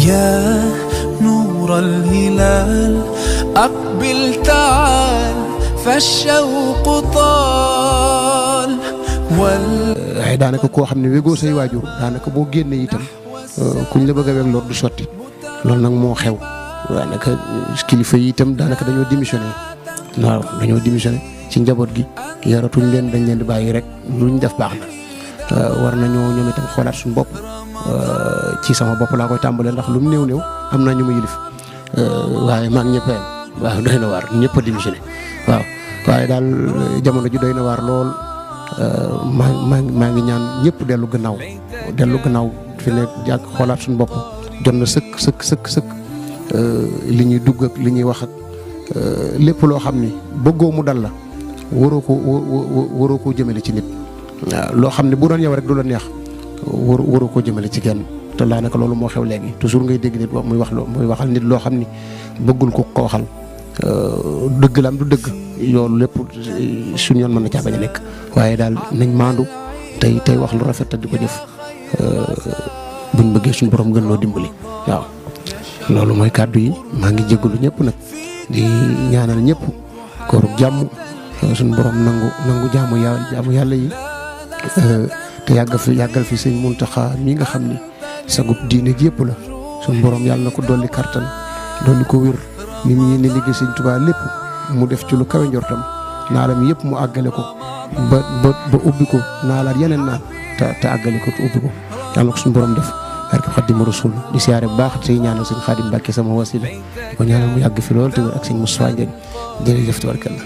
يا نور الهلال أقبل تعال فالشوق طال waaye daanaka koo xam ne wégoo say waajur daanaka boo génnee itam kuñ la bëgg a weg loolu du sotti loolu nag moo xew daanaka kilifa yi itam daanaka dañoo démissionné waaw dañoo démissionné ci njaboot gi yaratuñ leen dañ leen di bàyyi rek luñ def baax na war nañoo ñoom itam xoolaat suñu bopp ci sama bopp laa koy tàmbalee ndax lu mu néew am naa ñu ma yilif waaye maa ngi ñëpp a yem waaw doy na waar ñëpp a démissionné waaw waaye daal jamono ji doy na waar lool maa ngi ñaan ñëpp dellu gannaaw fi ne jàkk xoolaat suñu bopp jot na sëkk li ñuy dugg ak li ñuy wax ak lépp loo xam ni bëggoo mu dal la waroo koo jëmale ci nit waaw loo xam ne bu doon yow rek du la neex waroo koo jëmale ci kenn te daanaka loolu moo xew léegi toujours ngay dégg nit wax muy waxal nit loo xam ni bëggul ko waxal dëgg la am du dëgg loolu lépp suñu yoon mën na caa bañ a nekk waaye daal nañ maandu tey wax lu rafet te di ko jëf buñ bëggee suñu borom gën loo dimbali waaw loolu mooy kàddu yi maa ngi jégalu ñëpp nag di ñaanal ñëpp kooru jàmm suñu borom nangu jaamu yàlla yi te yàggal fi sëñ Muntaxa mi nga xam ni sagub diine ji yëpp la suñu borom yàlla na ko dolli kartan dolli ko wér ni mu yéene liggéey sëñ Tuubaa lépp mu def ci lu kawe njortam naalam yëpp mu àggale ko ba ubbi ko naalaat yeneen naan te àggale ko te ubbi ko yàlla ko suñu borom def barke Xaadimu Rasuul di siyaare bu baax tey ñaanal sëñ Xaadim Mbàkke sama wasila ko ñaanal mu yàgg fi lool te wér ak sëñ Moussa Ndiaye jërëjëf tabarkalla